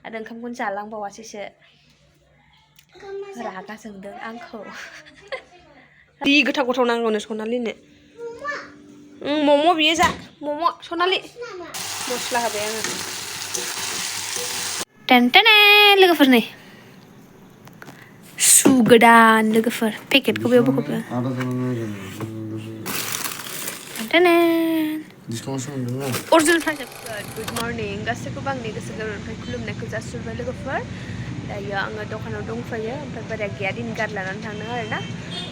आरो ओंखामखौनो जालांबावासैसो रागा जोंदों आंखौ जि गोथाव गोथाव नांगौनो सनालिनो मम' बियो जा मम' सनालि मस्ला होबाय आङो टेनटेने लोगोफोर नै सु गोदान लोगोफोर पेकेटखौ बेयाव बख'बो टेनटेने अर्जुन फायजाबफोर गुड मर्निं गासैखौबो आंनि गोसो गोरबोनिफ्राय खुलुमनायखौ जासिहरबाय लोगोफोर दायो आङो दखानाव दंफैयो ओमफ्राय बोराया गैया दिन गार लानानै थांदों आरोना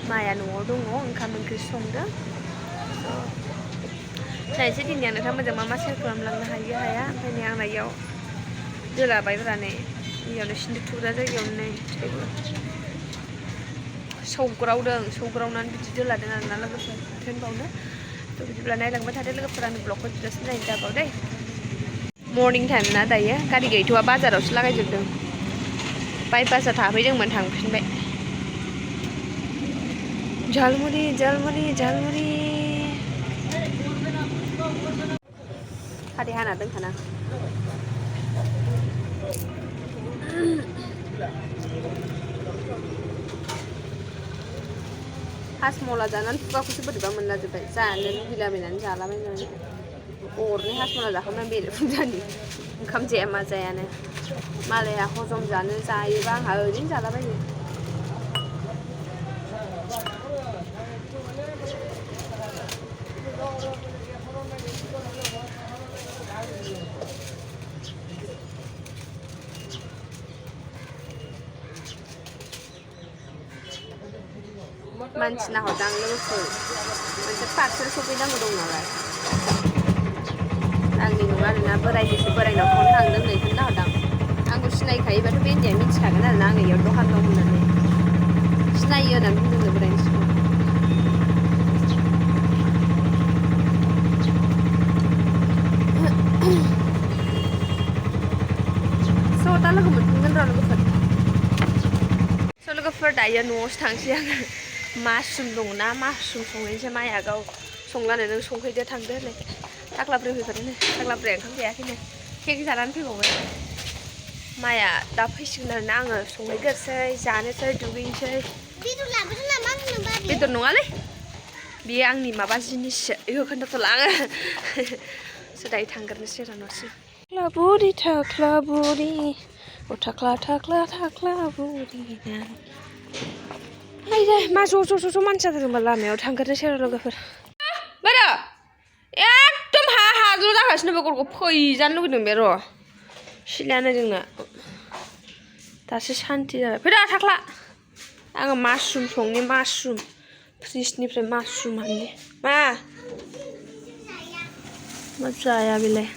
माया न'आव दङ ओंखाम ओंख्रि संदों नायसै दिनै आं नोंथाङा मोजां मा मा सेयार खालामलांनो हायो हाया ओमफ्राय नै आंना इयाव दोलाबायब्रा नै इयावनो सिन्दुर थुग्रा जायगायावनो नै सौग्रावदों सौग्रावनानै बिदि दोलादों आरोना लोगोफोर ट्रेनबावनो थ' बिदिब्ला नायलांबाय थादो लोगोफोर आंनि ब्लगखौ जोबजासिम नायनो दाबाव दे मर्निं टाइम ना दायो गारि गैथ'वा बाजारावसो लागायजोबदों बायपासाव थाफैदोंमोन थांफिनबाय झालमुरि झालमुरि झालमुरि हादै हाना दोनखाना हासमला जानानै खुगाखौसो बोरैबा मोनलाजोब्बाय जानो लुगैलाबायनानै जालाबायनानै अरनि हासमला जाखांनानै बेरे फुंजानि ओंखाम जाया मा जायानो मालाया हजम जानो जायोबा आंहा ओरैनो जालाबायो मानसि नाहरदां लोगोफोर मोनसे पार्सेल सफैनांगौ दं नालाय आंनि नङा आरोना बोरायनिसो बोरायनाव फन थांदों बेखौनो नाहरदां आंखौ सिनायखायोबाथ' बे इन्डिया मिथिखागोन आरोना आङो इयाव दखान दं होननानै सिनायो होननानै बुंदों बोरायनि सिगाङाव स' दा लोगो मोनफिनगोन र' लोगोफोर स' लोगोफोर दायो न'आवसो थांसै आङो मासरुम दंना मासरुम संहैनोसै माया गाव संलानो नों संहैदो थांदो होनलाय थाख्लाब्रै फैफादोनो थाख्लाब्रै ओंखाम जायाखैनो केक जानानै फैबावबाय माया दा फैसिगोन आरोना आङो संहैग्रोसै जानोसै दुगैनोसै बेदर लाबोदों नामा बेदर नङालै बेयो आंनि माबा जिनिससो बेखौ खोन्थाथ'ला आङो स' दायो थांग्रोनोसै आरो न'सिम थाख्लाबुरि थाख्लाबुरि अ थाख्ला थाख्ला थाख्लाबुरि आयदै मा ज' मानसि जाथारदोंबा लामायाव थांग्रोनोसै आरो लोगोफोर बारा एकदम हाद्र' जागासिनो बे गरखौ फैजानो लुगैदों बे र' सिलायानो जोंना दासो सान्ति जाबाय फैदा थाख्ला आङो मासरुम संनि मासरुम फ्रिजनिफ्राय मासरुम हाननि मा जाया बेलाय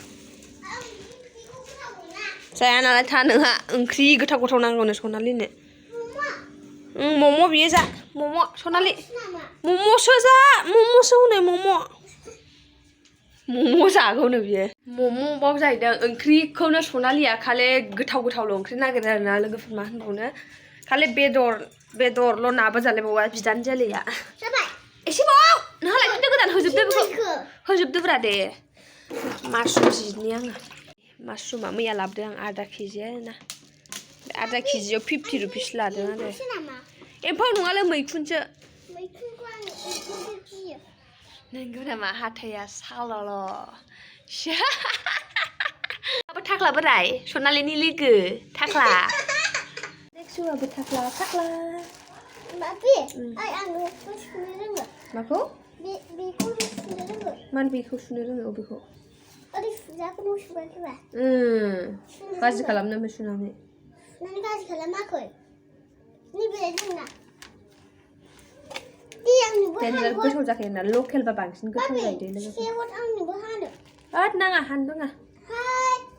जाया नालाय था नोंहा ओंख्रि गोथाव गोथाव नांगौनो सनालिनो मम' बियो जा मम' सनालि मम'सो जा मम'सो हनै मम' जागौनो बियो मम' बाव जाहैदों ओंख्रिखौनो सनालिया खालि गोथाव गोथावल' ओंख्रि नागिरो आरोना लोगोफोर मा होनबावनो खालि बेदरल' नाबो जालायबावा बिदानो जोलैया एसेबाव नोंहा लायफिनदो गोदान होजोबदो बेखौ होजोबदोब्रा दे मासरुम जिनि आङो मासरुमा मैया लाबोदों आं आधा केजि ना आधा केजियाव 50 रुपिस लादों आरो एम्फौ नङालै मैखुनसो नंगौ नामा हाथाया सालल' थाख्ला बोराय सनालिनि लोगो थाख्ला नेक्स्टआबो थाख्ला माखौ मानो बेखौ सुनो रोङो बेखौ गाज्रि खालामनो सुनानै गाज्रि खालामाखै देन्जार गोथाव जाखायो ना लकेलबा बांसिन गोथाव जायो लोगो नाङा हानो रोङा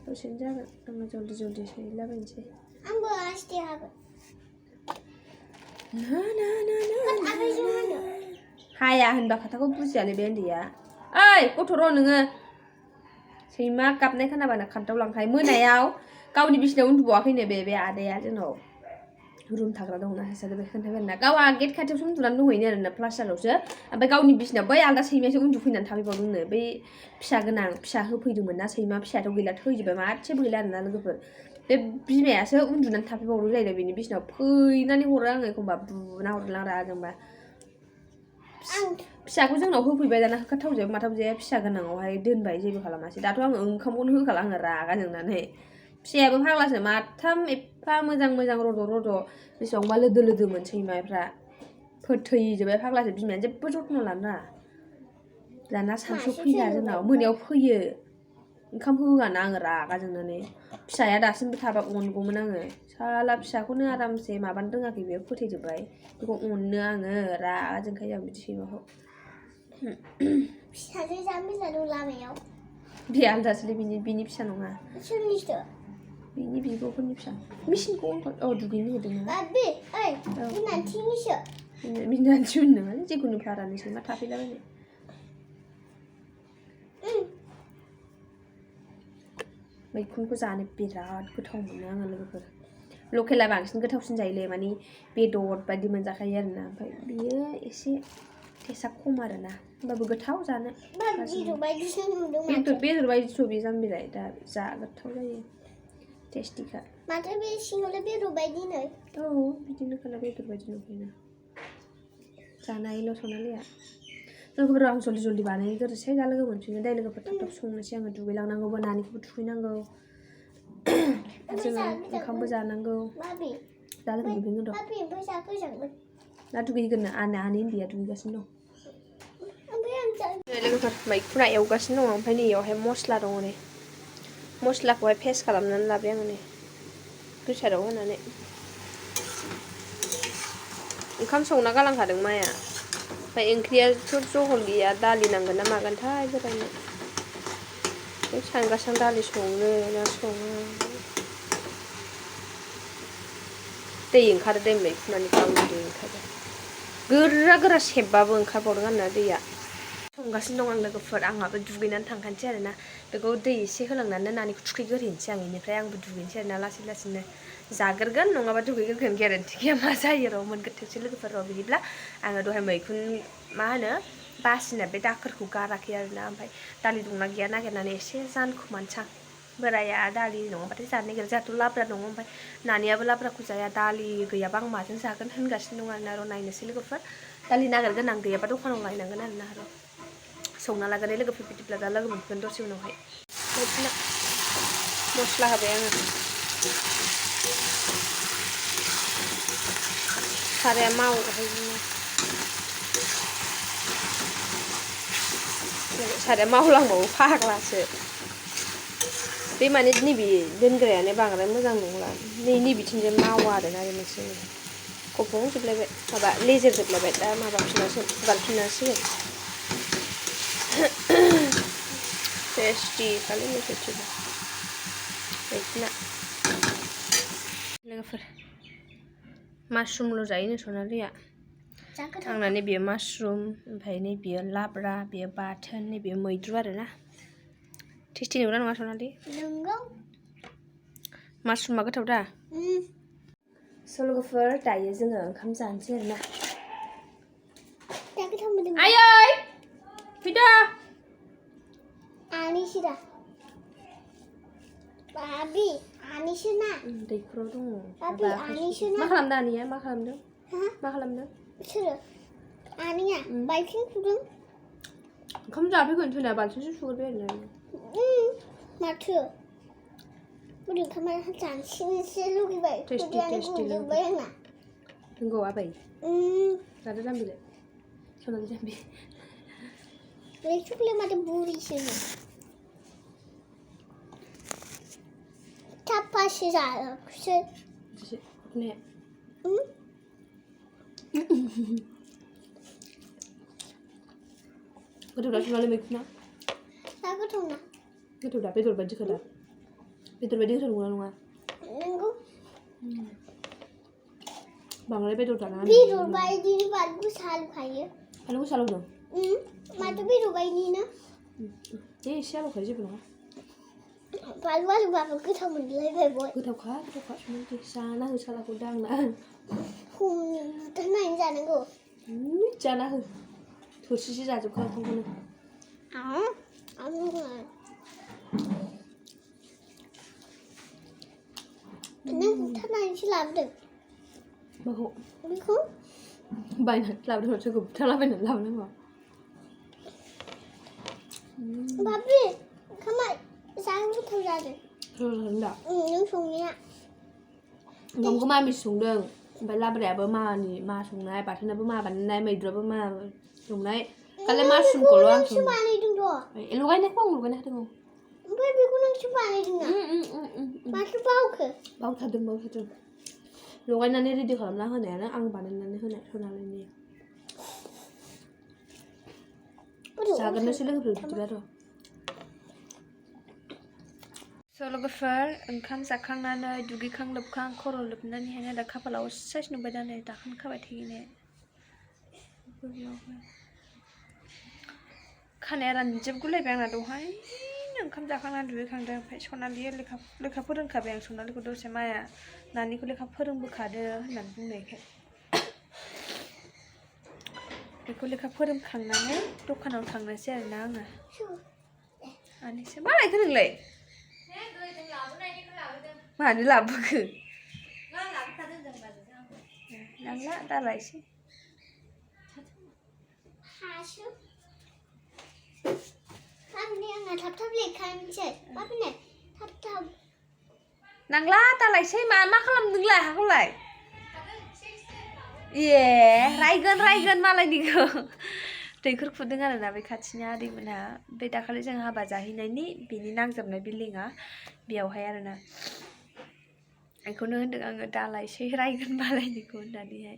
दसेनो जागोन आङो जल्दि सैलाबायनोसै आंबो आस्थे हागोन हाया होनबा खोथाखौ बुजियालै बे उन्दैया ओइ गथ' र' नोङो सैमा गाबनाय खोनाबानो खान्थाव लांखायो मोनायाव गावनि बिसिनायाव उन्दुबावाखैनो बे आदाया जोंनाव रुम थाग्रा दंना सासे बे खोन्थागोन ना गावहा गेट खाथियावसो उन्दुनानै दंहैनो आरोना प्लास्टारावसो ओमफ्राय गावनि बिसिनायाव बै आलदा सैमायासो उन्दुफैनानै थाफैबावदोंनो बै फिसा गोनां फिसा होफैदोंमोन ना सैमा फिसायाथ' गैला थैजोब्बाय मासेबो गैला आरोना लोगोफोर बे बिमायासो उन्दुनानै थाफैबावो जाहैदों बेनि बिसिनाव फैनानै हरो आङो एखमबा बुना हरलां रागा जोंबा फिसाखौ जोंनाव होफैबाय दाना होखाथावजाया माथावजाया फिसा गोनाङावहाय दोनबाय जेबो खालामासै दाथ' आङो ओंखामखौनो होखाला आङो रागा जोंनानै फिसायाबो फाग्लासो माथाम एफा मोजां रद' बेसेबांबा लोदो मोनसैमाफ्रा फोथैजोबबाय फाग्लासो बिमायानो जेबो जथ्न' लानो रोङा दाना सानसु फैला जोंनाव मोनायाव फैयो ओंखाम होआना आङो रागा जोंनानै फिसाया दासिमबो थाबा अनगौमोन आङो साला फिसाखौनो आरामसे माबानो रोङाखै बेयो फोथैजोबबाय बेखौ अननो आङो रागा जोंखायो आं बिदि सैमाखौ फिसाजो जामिला दं लामायाव बे आलदासोलै बिनि फिसा नङा सोरनिसो बिनि बिब'फोरनि फिसा मेसिनखौ दुगैनो होदोंना बे ओइ बिनानथिनिसो बिनानथि होनो माने जिखुनु भारानि सैमा थाफैलाबायनाय मैखुनखौ जानो बिराद गोथाव मोनो आङो लोगोफोर लकेला बांसिन गोथावसिन जायोलै माने बेदर बायदि मोनजाखायो आरोना ओमफ्राय बियो एसे टेस्टआ खम आरोना होमबाबो गोथाव जानो बेदर बायदिथ' बे जाम्बिलाय दा जा गोथाव जायो टेस्टिखा माथो बे सिङावलाय बेदर बायदि नै औ बिदिनो खाना बेदर बायदि नुखायोना जानायल' सनालिया लोगोफोर आं जल्दि बानायग्रोसै दा लोगो मोनफिनो दे लोगोफोर थाब संनोसै आङो दुगैलांनांगौबो नानिखौबो थुखैनांगौ जोङो ओंखामबो जानांगौ दा लोगो मोनफिनगोन र' दा दुगैगोन आनै उन्दैया दुगैगासिनो दं लोगोफोर मैखुना एवगासिनो दङ ओमफ्राय नैयावहाय मस्ला दङ नै मस्लाखौहाय पेस्ट खालामनानै लाबाय आङो नै प्रेसाराव होनानै ओंखाम संना गालांखादों माया ओमफ्राय ओंख्रियाथ' जहल गैया दालि नांगोन ना मागोनथाय बोरायनो सानगासिनो दालि संनो ना सङो दै ओंखारो दै मैखुनानि गावनि दै ओंखारो गोरा सेबबाबो ओंखारबावदों आरोना दैया संगासिनो दं आं लोगोफोर आंहाबो दुगैनानै थांखानोसै आरोना बेखौ दै एसे होलांनानै नानिखौ थुखैग्रोहैनोसै आं बेनिफ्राय आंबो दुगैनोसै आरोना लासैनो जाग्रोगोन नङाबा दुगैग्रोगोन गेरेन्टि गैया मा जायो र' मोनग्रोथोंसै लोगोफोर र' बिदिब्ला आङो दहाय मैखुन मा होनो बासिना बे दाखोरखौ गाराखै आरोना ओमफ्राय दालि दंना गैया नागिरनानै एसे जानखुमानोसां बोराया दालि नङाबाथाय जानो नागिरा जोंहाथ' लाब्रा दङ ओमफ्राय नानियाबो लाब्राखौ जाया दालि गैयाबा आं माजों जागोन होनगासिनो दं आरोना र' नायनोसै लोगोफोर दालि नागिरगोन आं गैयाबा दखानाव लायनांगोन आरोना र' संना लागोन लोगोफोर बिदिब्ला दा लोगो मोनफिनगोन दसे उनावहाय मस्ला होबाय आङो साराया मावोहाय साराया मावलांबावो फाग्लासो बे माने नैबे दोनग्रायानो बांद्राय मोजां नंला नैबिथिंजाय मावा आरोना बे मोनसे गब्लंजोबलायबाय माबा लेजेरजोबलायबाय दा माबाफिननांसिगोन फुगारफिननांसिगोन टेस्टि खालि टेस्टि मैखुना लोगोफोर मासरुमल' जायोनो सनालिया आंना नैबेयो मासरुम ओमफ्राय नैबेयो लाब्रा बेयो बाथोन नैबेयो मैद्रु आरोना टेस्टि नंगौना नङा सनालि नंगौ मासरुमा गोथाव दा स' लोगोफोर दायो जोङो ओंखाम जानोसै आरोना आयै फैदो आनिसोदा बाबि आनिसोना दैखराव दङ बाबि आनिसोना मा खालामदों आनिया मा खालामदों मा खालामदों सोरो आनिया बाल्थिं सुदों ओंखाम जाफैगोन सोना बाल्थिंसो सुगोरबाय आरोना माथो बोरै ओंखामा जानोसो लुगैबाय टेस्टि जोब्बाय आंना नंगौ आबै जादो जाम्बिलाय सनालि जाम्बि लेक्सुखौलाय माथो बुरिसो थाफासो जाखोसो ने गोथाव दा सनालि मैखुना दा गोथावना गोथाव दा बेदर बायदिखा दा बेदर बायदि गोथाव नंगौना नङा नंगौ बांद्राय बेदर जानाङा बेदर बायदि बानलु गोसा लुखायो बानलु गोसा लुदों माथो बेदर बायदि ना दे एसे आलौखायो जेबो नङा बानलु आलुबाबो गोथाव मोनलायबाय बय गोथावखा सनालि जाना हो सालाखौ दांना बुथारनानै जानांगौ जाना हो थोरसिसे जाजोबखा ओंखामखौनो nang थानायसो लाबोदों माखौ बेखौ बायनानै लाबोदों सोरखौ बुथारलाबायनानै लाबोनांगौ बाबि खामाय जानो गोथाव जादों दा नों संनाया ओंखामखौ मामि संदों ओमफ्राय लाब्रायाबो मा संनाय बाथोनाबो मा बानायनाय मैद्रुआबो मा संनाय खालि मासरुमखौल' आं नोंसो बानायदोंथ' लगायनायखौ आं लगायना होदों ओमफ्राय बेखौ नोंसो बानायदों ना माथो बावखो बावथारदों लगायनानै रेडि खालामना होनायानो आं बानायनानै होनानै जागोननोसै लोगोफोर बिदिबा र' लोगोफोर ओंखाम जाखांनानै दुगैखां लोबखां खर' लोबनानैहायनो दा खाफालाव साइस नुबाय दा नै दाखोन खाबाय थायो खानाया रानजोबगुलायबाय आंना दहाय ओंखाम जाखांनानै दुगैखांदों ओमफ्राय सनालिया लेखा फोरोंखाबाय आं सनालिखौ दसे माया नानिखौ लेखा फोरोंबोखादो होननानै बुंनायखाय बेखौ लेखा फोरोंखांनानै दखानाव थांनोसै आरोना आङो आनैसो मा लायखो नोंलाय मानो लाबोखो नांला दालायसै नांला दालायसै मा खालामदों नोंलाय हाखौलाय रायगोन मालायनिखौ दैखर खुरदों आरोना बे खाथिनि आदैमोनहा बे दाखालि जों हाबा जाहैनायनि बेनि नांजाबनाय बिल्डिङा बेयावहाय आरोना बेखौनो होनदों आङो दालायसै रायगोन मालायनिखौ होननानैहाय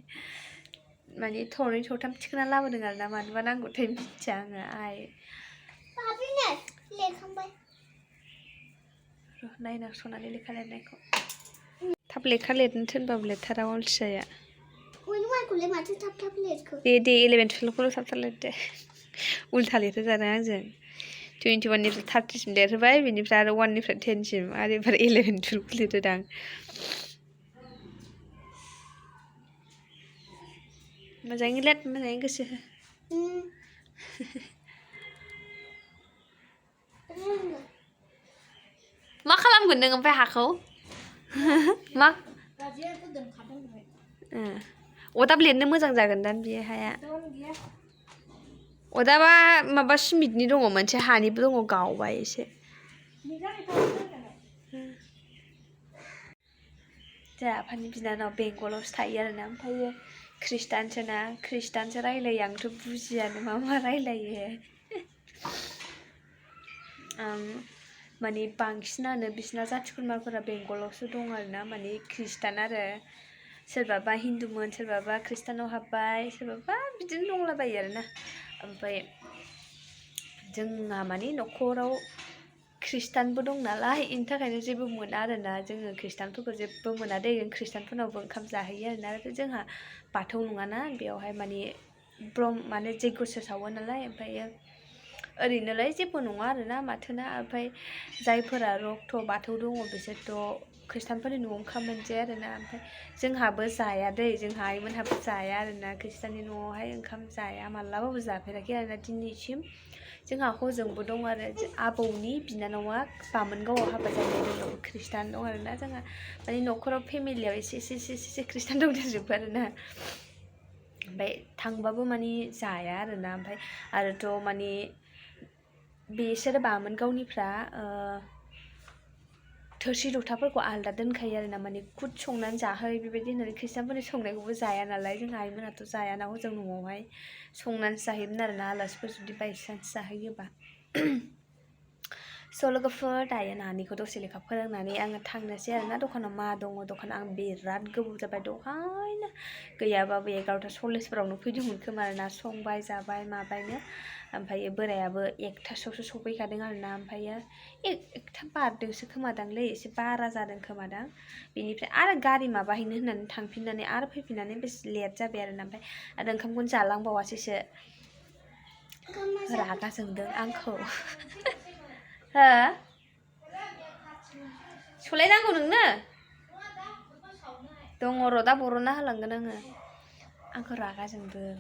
माने थनै थथाम थिखोना लाबोदों आरोना मानोबा नांगौथाय मिथिया आङो नायना सनानै लेखा लिरनायखौ थाब लेखा लिरनो थिनबाबो लिरथारा अलसियाया दे 11 12खौल' थाब लिरदो उल्था लिरहो जादों आंजों 21निफ्राय 30सिम लिरहोबाय बेनिफ्राय आरो 1निफ्राय 10सिम आरो एबार 11 12 लिरहोदां मोजाङै लिर मोजाङै गोसो हो मा खालामगोन नों ओमफ्राय हाखौ मा अदाब लिरनो मोजां जागोन दां बे हाया अदाबा माबा सिमेन्टनि दङ मोनसे हानिबो दङ गावबाय एसे जोंहा आफानि बिनानाव बेंगलावसो थायो आरोना ओमफ्रायो खृष्टानसो रायलायो आंथ' बुजियानो मा रायलायो माने बांसिनानो बिसिना जाथि खुरमाफोरा बेंगलावसो दं आरोना माने खृष्टान आरो सोरबाबा हिन्दुमोन सोरबाबा खृष्टानाव हाबबाय सोरबाबा बिदिनो दंलाबायो आरोना ओमफ्राय जोंहा माने न'खराव खृष्टानबो दं नालाय बेनि थाखायनो जेबो मोना आरोना जोङो खृष्टानफोरखौ जेबो मोना दे जों खृष्टानफोरनावबो ओंखाम जाहैयो आरोना जोंहा बाथौ नङाना बेयावहाय माने जैग'सो सावो नालाय ओमफ्रायो ओरैनोलाय जेबो नङा आरोना माथोना ओमफ्राय जायफोरा रक्त बाथौ दङ बिसोरथ' खृष्टानफोरनि न'आव ओंखाम मोनजाया आरोना ओमफ्राय जोंहाबो जाया दै जोंहा आइमोनहाबो जाया आरोना खृष्टाननि न'आवहाय ओंखाम जाया मालाबाबो जाफेराखै आरोना दिनैसिम जोंहा हजोंबो दं आरो आबौनि बिनानावा बामोनगावआव हाबा जानाय दङ खृष्टान दं आरोना जोंहा माने न'खराव फेमिलियाव एसे खृष्टान दंजोबो आरोना ओमफ्राय थांबाबो माने जाया आरोना ओमफ्राय आरोथ' माने बिसोर बामोनगावनिफ्रा थोरसि लथाफोरखौ आलदा दोनखायो आरोना माने खुद संनानै जाहै बेबायदि होननानै खृष्टानफोरनि संनायखौबो जाया नालाय जोंहा आइमोनाथ' जायाना हजों न'आवहाय संनानै जाहैयोमोन आरोना आलासिफोर जुदि बायसान्स जाहैयोबा लोगोफोर दायो नानिखौ दसे लेखा फोरोंनानै आङो थांनोसै आरोना दखानाव मा दङ दखानाव आं बिराद गोबाव जाबाय दहायनो गैयाबाबो 11:40फोरावनो फैदोंमोन खोमा आरोना संबाय जाबाय माबायनो ओमफ्रायो बोरायाबो 1थासोआवसो सफैखादों आरोना ओमफ्रायो 1था बारदोंसो खोमादांलै एसे बारा जादों खोमादां बेनिफ्राय आरो गारि माबाहैनो होननानै थांफिननानै आरो फैफिननानै बेसे लेट जाबाय आरोना ओमफ्राय आरो ओंखामखौनो जालांबावासैसो रागा जोंदों आंखौ हो सलायनांगौ नोंनो दङ र' दा बर'ना होलांगोन आङो आंखौ रागा जोंदों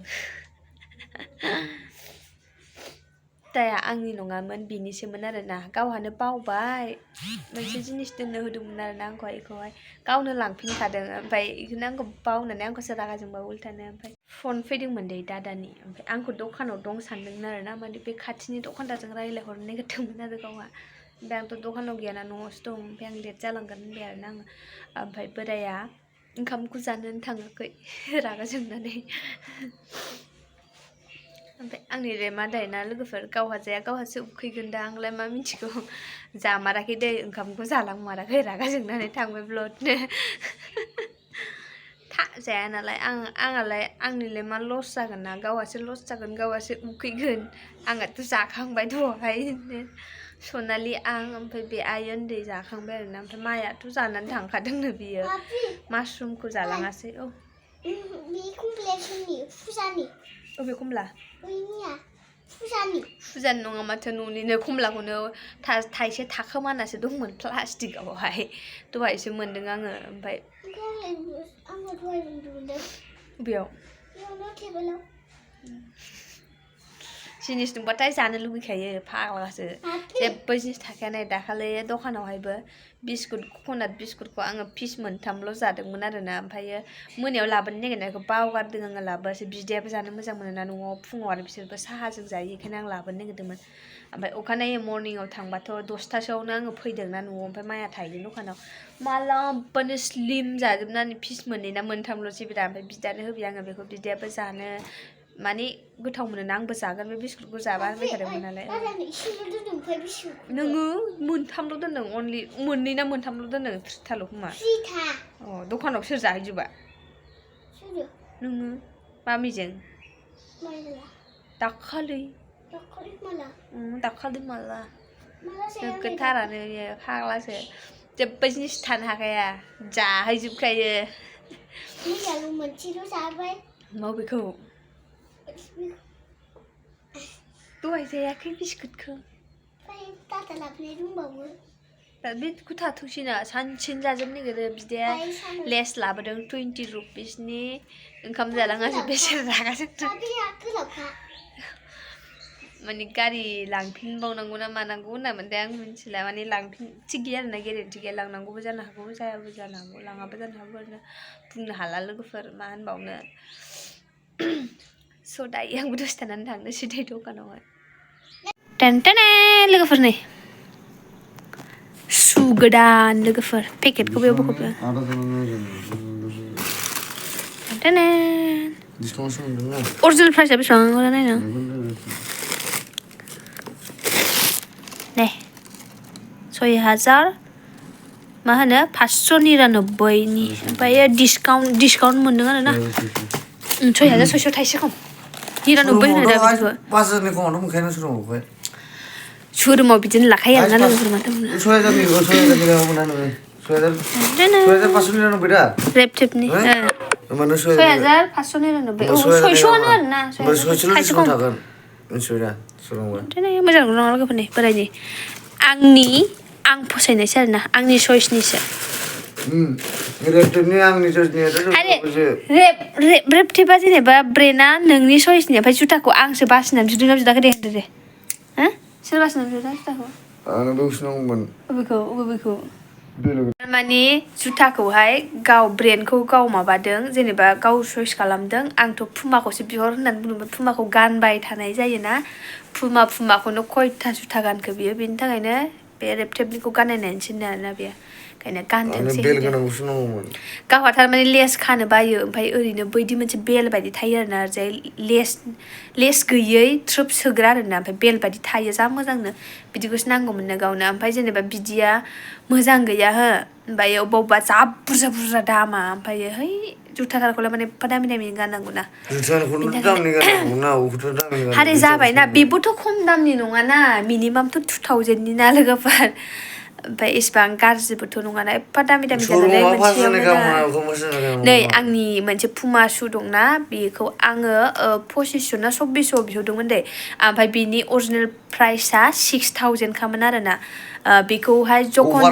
कुर्ताया आंनि नङामोन बिनिसोमोन आरोना गावहानो बावबाय मोनसे जिनिस दोननो होदोंमोन आरोना आंखौहाय बेखौहाय गावनो लांफिनखादों ओमफ्राय बेखौनो आंखौ बावनानै आंखौसो रागा जोंबाय उल्टानो ओमफ्राय फन फैदोंमोन दे दादानि ओमफ्राय आंखौ दखानाव दं सानदोंमोन आरोना माने बे खाथिनि दखानदारजों रायज्लायहरनो नागिरदोंमोन आरो गावहा ओमफ्राय आंथ' दखानाव गैयाना न'आवसो दं ओमफ्राय आं लेट जालांगोन होनबाय आरोना आङो ओमफ्राय बोराया ओंखामखौ जानोनो थाङाखै रागा जोंनानै ओमफ्राय आंनि रेमा दायना लोगोफोर गावहा जाया गावहासो उखैगोन दा आंलाय मा मिथिगौ जामाराखै दै ओंखामखौ जालांमाराखै रागा जोंनानै थांबाय ब्लदनो जाया नालाय आंहालाय आंनिलाय मा लस जागोन ना गावहासो लस जागोन गावहासो उखैगोन आंहाथ' जाखांबाय दहाय सनालि आं ओमफ्राय बे आइ उन्दै जाखांबाय आरोना ओमफ्राय मायाथ' जानानै थांखादोंनो बियो मासरुमखौ जालाङासै औ बबे कमला फुजानि नङा माथो न'निनो कमलाखौनो थाइसे थाखोमानासो दंमोन प्लास्टिकआवहाय दहायसो मोन्दों आङो ओमफ्राय बेयाव जिनिस दंबाथाय जानो लुगैखायो फाग्लासो जेबो जिनिस थाखाया नै दाखालि दखानावहायबो बिस्कुट कक'नाट बिस्कुटखौ आङो पिस मोनथामल' जादोंमोन आरोना ओमफ्रायो मोनायाव लाबोनो नागिरनायखौ बावगारदों आङो लाबोआसै बिदायाबो जानो मोजां मोनो ना न'आव फुङाव आरो बिसोरबो साहाजों जायो बेखायनो आं लाबोनो नागिरदोंमोन ओमफ्राय अखानायै मर्निंआव थांबाथ' 10थासोआवनो आङो फैदोंना न'आव ओमफ्राय माया थाहैदों दखानाव मालाबानो स्लिम जाजोबनानै पिस मोननै ना मोनथामल'सै बिदा ओमफ्राय बिदानो होबाय आङो बेखौ बिदायाबो जानो माने गोथाव मोनो ना आंबो जागोन बे बिस्कुटखौ जाबा होनबाय थादोंमोन नालाय नोङो मोनथामल' दोनदों अनलि मोननै ना मोनथामल' दोनदों 3थाल' खोमा अ दखानाव सोर जाहैजोबा नोङो मामिजों दाखालि माला नोगोदथारानो बियो फाग्लासो जेबो जिनिस थानो हाखाया जाहैजोबखायो माबेखौ दहाय जायाखै बिस्कुटखौ बे थाथोंसैना सानसेनो जाजोबनो नागिरो बिदाया लेस लाबोदों 20 रुपिसनि ओंखाम जालाङासै बेसे रागा जोंदों माने गारि लांफिनबावनांगौ ना मानांगौ होनामोन दे आं मिथिला माने लांफिन थिग गैया आरोना गेरेन्टि गैया लांनांगौबो जानो हागौ जायाबो जानो हागौ लाङाबो जानो हागौ आरोना बुंनो हाला लोगोफोर मा होनबावनो स' दायो आंबो दसे थानानै थांनोसै दै दखानावहाय टेनटेने लोगोफोर नै सु गोदान लोगोफोर पेकेटखौ बेयाव बख'बो टेनटेने अरिजिनेल प्राइसआ बेसेबां नायनो दे 6000 मा होनो 599नि ओमफ्राय डिसकाउन्ट मोनदों आरोना 6600 थाइसे खम 99 होनो दा बिदिखौ बाजारनि खमावनो मोनखायो ना सोरमावहाय शोरुमाव बिदिनो लाखायो आरोना लोगोफोर माथो बुंनो 6599 दा रेपटेपनि 6599 औ 600आनो आरोना 600 थाइसे खम थागोन मिथिबाय दा सोरमावहाय मोजां नङा लोगोफोरनि बोरायनि आं फसायनायसो आरोना आंनि चइसनिसो रेपटेपनि आंनि चइसनि रेपटेपा जेनेबा ब्रेन्डआ नोंनि चइसनि ओमफ्राय जुथाखौ आंसो बासिनानै जुदोंना जुदाखै दे होनदो दे सोर बासिनानै जुदों जुथाखौ आंनो बेखौसो नांगौमोन बबेखौ माने जुथाखौहाय गाव ब्रेन्डखौ गाव माबादों जेनेबा गाव चइस खालामदों आंथ' पुमाखौसो बिहर होननानै बुंदोंमोन पुमाखौ गानबाय थानाय जायोना पुमाखौनो खयथा जुथा गानखो बियो बेनि थाखायनो बे रेपटेपनिखौ गाननाय नायनोसै आरोना बेयो ओंखायनो गानथोंसै गावहा थारमाने लेस खानो बायो ओमफ्राय ओरैनो बैदि मोनसे बेल बायदि थायो आरोना ओरैजाय लेस गैयै थ्रोब सोग्रा आरोना ओमफ्राय बेल बायदि थायो जा मोजांनो बिदिखौसो नांगौमोननो गावनो ओमफ्राय जेनेबा बिदिया मोजां गैया हो ओमफ्राय अबेबा जा बुरजा दामा ओमफ्रायो है जुथाथारखौलाय माने एफा दामि गाननांगौ ना हारे जाबायना बेबोथ' खम दामनि नङाना मिनिमामथ' 2000नि ना लोगोफोर ओमफ्राय इसिबां गाज्रिबोथ' नङाना एफा दामि जानानै मोनसेयावनो नै आंनि मोनसे पुमा शु दंना बेखौ आङो 2500 ना 2600 बिहरदोंमोन दे ओमफ्राय बिनि अरिजिनेल प्राइसआ 6000 खामोन आरोना बेखौहाय जखन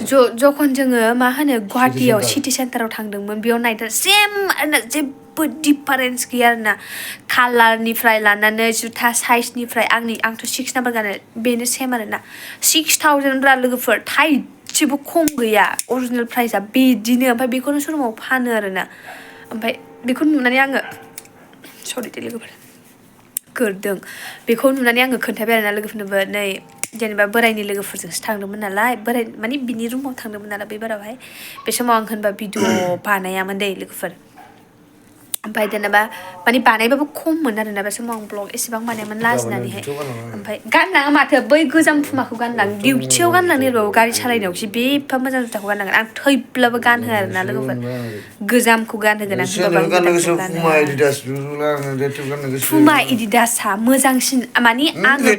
जोङो जखन जोङो मा होनो गुवाहाटीयाव सिटी सेन्टाराव थांदोंमोन बेयाव नायदों सेम आरोना जेबो डिफारेन्स गैया आरोना कालारनिफ्राय लानानै जुथा साइजनिफ्राय आंथ' 6 नाम्बार गानो बेनो सेम आरोना 6000 ब्रा लोगोफोर थाइसेबो खम गैया अरिजिनेल प्राइसआ बिदिनो ओमफ्राय बेखौनो श'रुमाव फानो आरोना ओमफ्राय बेखौ नुनानै आङो सरि दे लोगोफोर गोरदों बेखौ नुनानै आङो खोन्थाबाय आरोना लोगोफोरनोबो नै जेनेबा बोरायनि लोगोफोरजोंसो थांदोंमोन नालाय बोराय माने बिनि रुमाव थांदोंमोन नालाय बे बारावहाय बे समाव आं होनबा भिडिअ बानायामोन दै लोगोफोर ओमफ्राय जेनेबा माने बानायबाबो खममोन आरोना बे समाव आं ब्लग एसेबां बानायामोन लाजिनानैहाय ओमफ्राय गाननाङा माथो बै गोजाम पुमाखौ गानलां डिउटियाव गानलांनो होनबाबो गारि सालायनायावसो बे एफा मोजां जुथाखौ गाननांगोन आं थैब्लाबो गानहोआ आरोना लोगोफोर गोजामखौ गानहोगोन आं पुमा एडिडासआ मोजांसिन माने आङो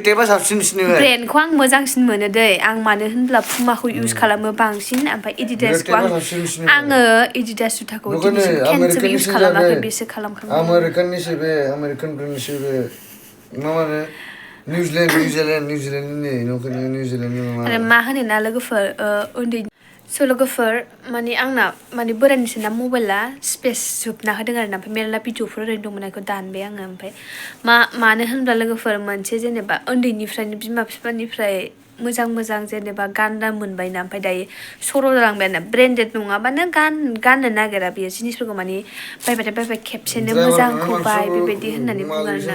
ब्रेन्डखौ आं मोजांसिन मोनो दै आं मानो होनब्ला पुमाखौ इउज खालामो बांसिन ओमफ्राय एडिडासखौ आङो एडिडास जुथाखौ दिनैसिम खेनसेबो इउज खालामाखै बेसो खालामखांबाय आमेरिकान ब्रेन्डनिसो बे मा होनो निउजिलेन्डनि आरो मा होनो ना लोगोफोर उन्दै लोगोफोर माने आंना माने बोरायनिसो ना मबाइला स्पेस जोबना होदों आरोना ओमफ्राय मेरला भिडिअफोर ओरैनो दंमोन बेखौ दानबाय आङो ओमफ्राय मानो होनब्ला लोगोफोर मोनसे जेनेबा उन्दैनिफ्रायनो बिमा बिफानिफ्राय मोजां जेनेबा गानना मोनबायना ओमफ्राय दायो सर' जालांबाय आरोना ब्रेन्डेड नङाबानो गाननो नागिरा बेयो जिनिसफोरखौ माने बायबाय खेबसेनो मोजांखौ बाय बेबायदि होननानै बुङो आरोना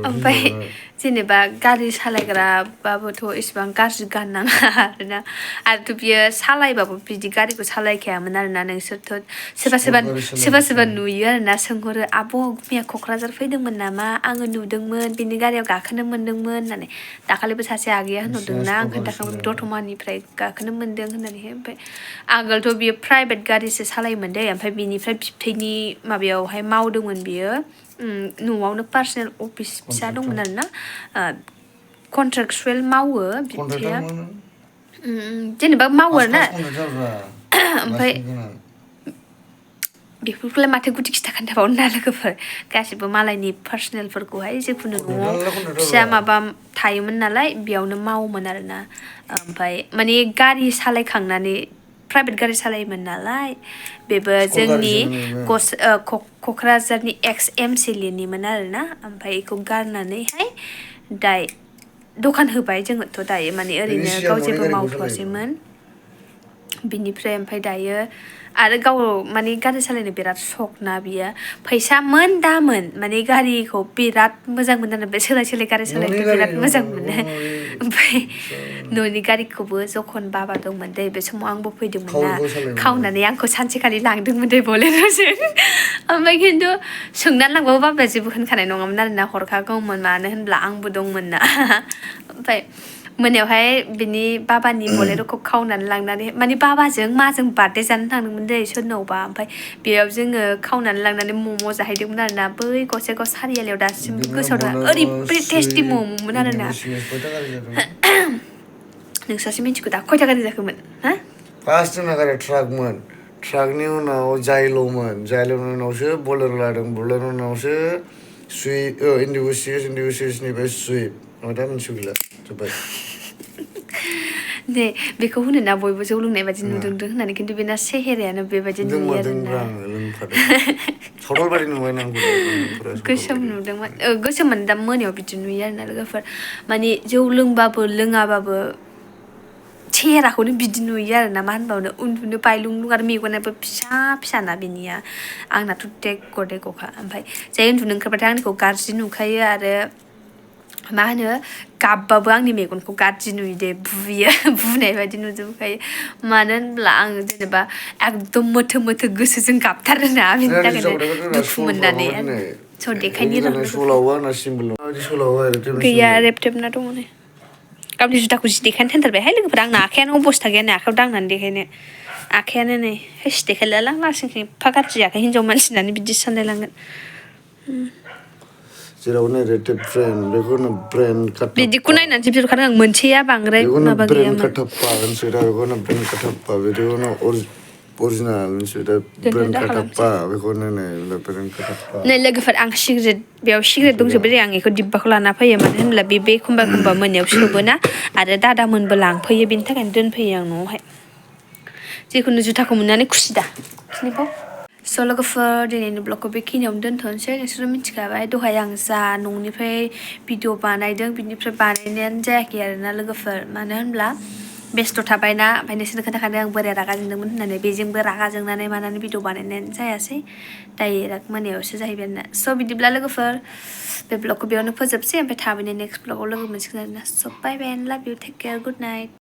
ओमफ्राय जेनेबा गारि सालायग्राबाबोथ' इसेबां गाज्रि गाननाङा आरोना आरोथ' बियो सालायबाबो बिदि गारिखौ सालायखायामोन आरोना नोंसोरथ' सोरबा नुयो आरोना सोंहरो आब' मैया क'क्राझार फैदोंमोन नामा आङो नुदोंमोन बिनि गारियाव गाखोनो मोनदोंमोन होननानै दाखालिबो सासे आगैया होनहरदोंना आं खोन्थाखांबाय दतमानिफ्राय गाखोनो मोनदों होननानैहाय ओमफ्राय आगोलथ' बियो प्राइभेट गारिसो सालायोमोन दै ओमफ्राय बिनिफ्राय बिबथैनि माबायावहाय मावदोंमोन बियो न'आवनो पार्सनेल अफिस फिसा दंमोन आरोना कन्ट्रेक्टसुवेल मावो बिबथैया जेनेबा मावो आरोना ओमफ्राय बेफोरखौलाय माथो गुदि खिथा खोन्थाबावनो ना लोगोफोर गासिबो मालायनि पार्सनेलफोरखौहाय जिखुनु न'आव फिसा माबा थायोमोन नालाय बेयावनो मावोमोन आरोना ओमफ्राय माने गारि सालायखांनानै प्राइभेट गारि सालायोमोन नालाय बेबो जोंनि क'क्राझारनि एक्स MCLAनिमोन आरोना ओमफ्राय बेखौ गारनानैहाय दखान होबाय जोङोथ' दायो माने ओरैनो गाव जेबो मावथ'वासैमोन बिनिफ्राय ओमफ्राय दायो आरो गाव माने गारि सालायनो बिराद शक ना बियो फैसामोन दामोन माने गारिखौ बिराद मोजां मोनो आरो बे सोलाय गारि सालायनो बिराद मोजां मोनो ओमफ्राय न'नि गारिखौबो जखन बाबा दंमोन दै बे समाव आंबो फैदोंमोन ना खावनानै आंखौ सानसेखालि लांदोंमोन दै बलेर'जों ओमफ्राय खिन्थु सोंनानै लांबाबो बाबाया जेबो होनखानाय नङामोन आरोना हरखागौमोन मानो होनब्ला आंबो दंमोन ना ओमफ्राय मोनायावहाय बिनि बाबानि बलेर'खौ खावनानै लांनानै माने बाबाजों माजों बार्थडे जानो थांदोंमोन दै सोरनावबा ओमफ्राय बेयाव जोङो खावनानै लांनानै मम' जाहैदोंमोन आरोना बै गसाइगाव सारियालियाव दासिमबो गोसोआव दं ओरैबायदि टेस्टि मम'मोन आरोना नोंस्रासो मिथिगौ दा खयथा गारि जाखोमोन हा फार्स्ट जोंना गारिया ट्राकनि उनाव जायल'नि उनावसो बलेर' लादों बलेर'नि उनावसो इन्डिग' 6 निफ्राय सुइफ्ट दा मिथिगौ गैला जोब्बाय दे बेखौ होनो ना बयबो जौ लोंनाय बादि नुदों होननानै खिन्थु बेना सेहेरायानो बेबायदि नुयो आरोना गोसोम नुदोंमोन गोसोममोन दा मोनायाव बिदि नुयो आरोना लोगोफोर माने जौ लोंबाबो लोङाबाबो सेहेराखौनो बिदि नुयो आरोना मा होनबावनो उन्दुनो बायलुंलुं आरो मेगनाबो फिसाना बिनिया आंनाथ' देग'खा ओमफ्राय जाय उन्दुनो ओंखारबाथाय आंनिखौ गाज्रि नुखायो आरो मा होनो गाबबाबो आंनि मेगनखौ गाज्रि नुयो दे बुनाय बायदि नुजोबखायो मानो होनब्ला आं जेनेबा एकदम मोथो गोसोजों गाबथारोना बिनि थाखायनो दुखु मोननानै स' देखायनि गैया रेबथेबना दङ नै गावनि जुथाखौ जि देखायनो थोनथारबायहाय लोगोफोर आंना आखायानो अबस्था गैया नै आखायाव दांनानै देखायनो आखायानो नै हेस देखायलालां लासिंसिं एफा गाज्रि आखाइ हिन्जाव मानसि होननानै बिदिसो सानलायलांगोन जेराव नै रेटेब ब्रेन्ड बेखौनो ब्रेन्ड काटाप्पा बिदिखौ नायनानैसो बिहरखादों आं मोनसेया बांद्राय माबा गैयामोन बेखौनो ब्रेन्ड काटाप्पा original मोनसे दा brand katappa बेखौ नायनाय brand katappa नै लोगोफोर आं सिगारेट बेयाव सिगारेट दंजोबो आं बेखौ डिब्बाखौ लाना फैयो मानो होनब्ला बे एखमबा एखमबा मोनायाव सोबोना आरो दादामोनबो लांफैयो बेनि थाखायनो दोनफैयो आं न'आवहाय जिखुनु जुथाखौ मोननानै खुसि दा स' लोगोफोर दिनैनि ब्लगखौ बेखिनियावनो दोनथ'नोसै नोंसोरो मिथिखाबाय दहाय आं जा न'निफ्राय भिडिअ बानायदों बिनिफ्राय बानायनायानो जायाखै आरोना लोगोफोर मानो होनब्ला बेस्थ' थाबायना ओमफ्राय नोंसोरनो खोन्थाखादों आं बोराया रागा जोंदोंमोन होननानै बेजोंबो रागा जोंनानै मानानै भिडिअ बानायनायानो जायासै डाइरेक्ट मोनायावसो जाहैबाय आरोना स' बिदिब्ला लोगोफोर बे ब्लगखौ बेयावनो फोजोबसै ओमफ्राय थाबैनो नेक्स्ट ब्लगाव लोगो मोनसिगोन आरोना so' bye bye and love you take care good night